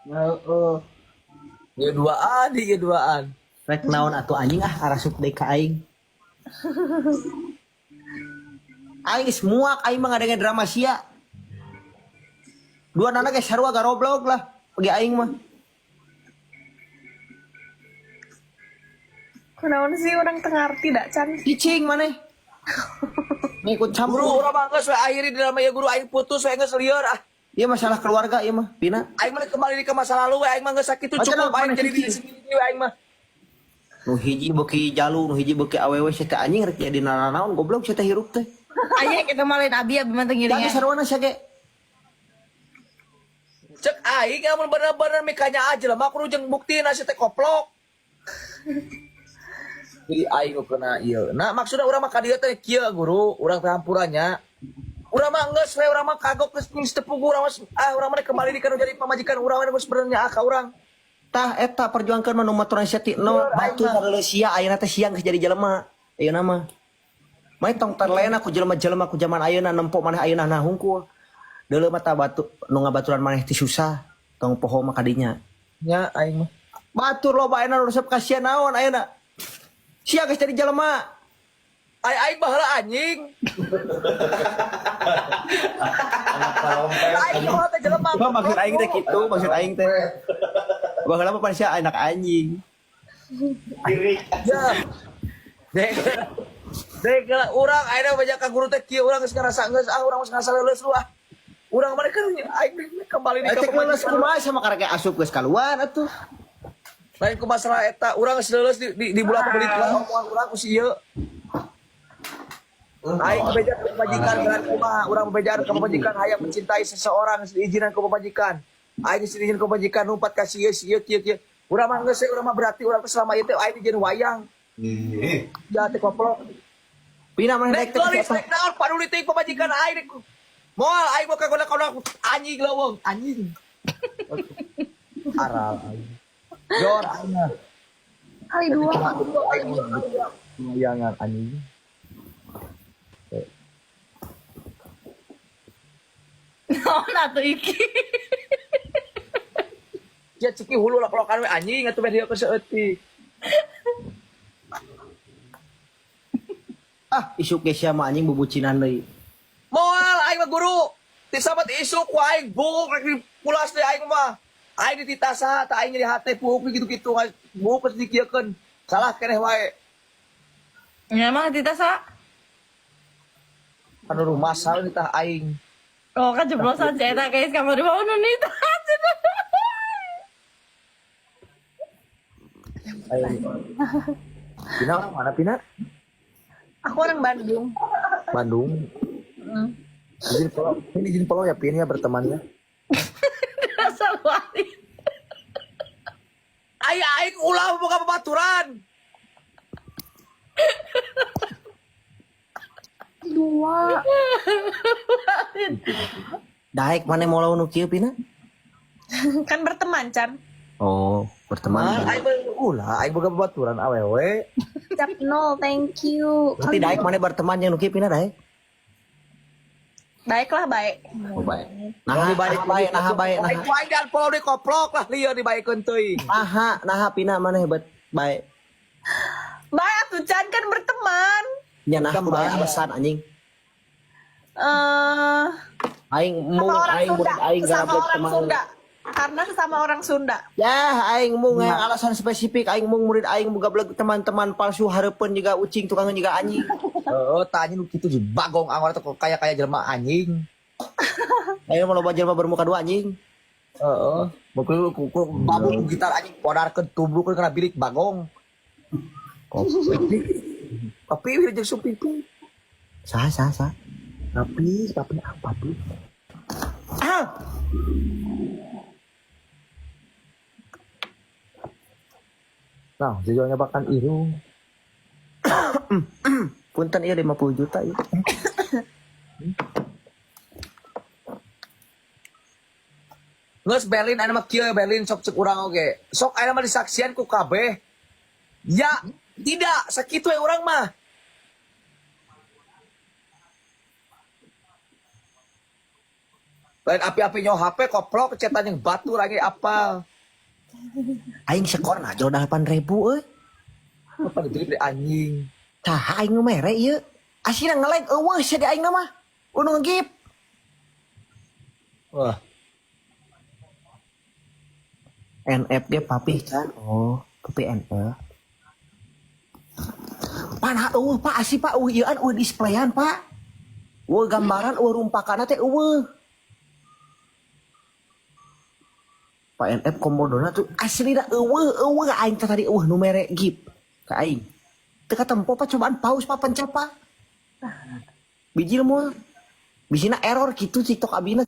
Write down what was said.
Heeh. Ieu duaan, ieu duaan. Rek naon atuh anjing ah arasup deui ka aing. Aing geus muak aing mah ngadenge drama sia. Dua nana ge sarua garoblog lah bagi aing mah. Kunaon sih orang teu ngarti da can. Cicing maneh. Ngikut Guru campur. urang mah geus we akhiri di dalam ieu guru aing putus we geus lieur ah. Iya masalah keluarga ieu mah, Pina. Aing mah kembali ke masa lalu we aing mah geus sakitu Oh, cukup cenah, aing maneh jadi diri cicing. sendiri we aing mah. Nu hiji beuki jalu, nu hiji beuki awewe sia teh anjing rek jadi naranaon goblok sia teh hirup teh. Aya kita mah lain abi abi mah teu Jadi ngiringan. sarwana sia ge. Cek aing amun bener-bener mikanya aja lah mah kudu jeung buktina sia teh koplok. Jadi aing nu kena ieu. Nah maksudna urang mah ka dieu teh kieu guru, urang teh hampurannya. Urang mah geus we urang mah kagok geus geus teu puguh urang mah ah urang mah kembali di kana jadi pamajikan urang mah geus benernya ah ka urang. Tah eta perjuangkeun mah nu maturan sia ti nol, batu karena sia ayeuna teh sia geus jadi jelema. Ayeuna mah. Mah tong terlena ku jelema-jelema ku zaman ayeuna nempo maneh ayeuna nah hungkul. Deuleu mah tah batu nu ngabaturan maneh teh susah, tong poho mah kadinya. Nya aing mah. Batur loba ayeuna nu resep ka sia naon ayeuna. Sia geus jadi jelema. Aing aing baheula anjing. Aing baheula teh jelema. Cuma maksud aing teh kitu, maksud aing teh. Baheula mah pan sia anak anjing. Ya. Dek. Dek urang ayeuna banyak ka guru teh kieu urang geus ngarasa geus ah urang geus ngarasa leuleus lu ah. Urang mah kan aing kembali di Eh ka teh leuleus pamajikan. kumaha sama karek asup geus kaluar atuh. Lain ku masalah eta urang geus leuleus di bulan belit lah omongan urang ku si ieu. Aing bebeja ka pamajikan geran kumaha urang bebejaan ka pamajikan hayang mencintai seseorang geus diizinan ku pamajikan. Aing geus diizin ku pamajikan numpat ka si ieu si ieu kieu kieu. Urang mah geus urang mah berarti urang teh selama ieu teh aing dijieun wayang. Ya teh koplok. Pina maneh Nek dek teh geulis siapa? nek naon paduli teuing pamajikan aing nek. Moal aing mah kagoda-koda anjing leuweung anjing. Aral aing. Jor aing mah. Kali dua. Aing mah wayangan anjing. Naon atuh iki. Ya ciki hulu lah kalau we anjing atuh dia ke seeutik. Ah, isuk ge sia mah anjing bubucinan deui. Moal aing mah guru. Ti sabat isuk ku aing buuk rek dipulas deui aing mah. Aing dititah saha tah aing nyeri hate buuk gitu-gitu buuk geus dikieukeun. Salah keneh wae. Ya emang tita sa. Anu rumah salah ditah aing. Oh kan jeblosan si eta guys kamar di bawah nu nita. Aing. Pina orang mana Pina? Aku orang Bandung. Bandung. Izin follow, ini izin follow ya Pin ya bertemannya. Dasar wali. Aing aing ulah boga babaturan. Dua. Daek maneh moal nu kieu Pina? Kan berteman, Chan. Oh, berteman. Aing mah ulah aing boga babaturan awewe. Cap nol, thank you. Berarti daek maneh berteman jeung nu kieu Pina daek? Baiklah, baik. Oh, baik. Nah, baik, baik, nah, baik, nah. Aing ku aing dan follow di koplok lah lieur dibaekeun teuing. Naha, naha Pina maneh bet baik. Baik atuh Chan kan berteman. Nya nah kudu aya alasan anjing. Eh, Aing mung sama orang aing Sunda, murid aing sesama garablek orang teman. Sunda. Karena sesama orang Sunda. Ya, aing mung hayang alasan spesifik aing mung murid aing boga beleg teman-teman palsu hareupeun juga ucing tukang juga anjing. Heeh, tah anjing nu kitu jeung bagong angor teh kaya-kaya jelema anjing. Aing mah loba jelema bermuka dua anjing. Heeh, ku ku babu ku gitar anjing podarkeun tubrukeun kana bilik bagong. Kopi. Papi wir jeung suping ping. Sah, sah, sah. Papi, papi apa papi? Ah, Nah, jujurnya bahkan irung. punten ieu 50 juta ieu. Geus Berlin aya mah kieu Berlin sok cek urang oge. Sok aya mah disaksian ku kabeh. Ya, tidak sakitu we urang mah. Lain api-api nyaho HP koplok cetan yang batur lagi apal. Aing skor nah jauh 8.000 euy. Apa dibeli beli anjing. Tah aing nu mere ieu. Asina nge-lag eueuh sia di aing mah. Unu ngegip. Wah, NF dia papih kan. Oh, papi NF. Panah eueuh Pak asli Pak eueuh ieuan eueuh displayan Pak. Eueuh gambaran eueuh rumpakanna teh eueuh. Pak NF komodona tuh asli da eueuh eueuh aing teh tadi eueuh nu mere gip ka aing. Teu katempo Pak cobaan paus Pak pencet Pak. Bijil moal. Bisina error gitu TikTok abina.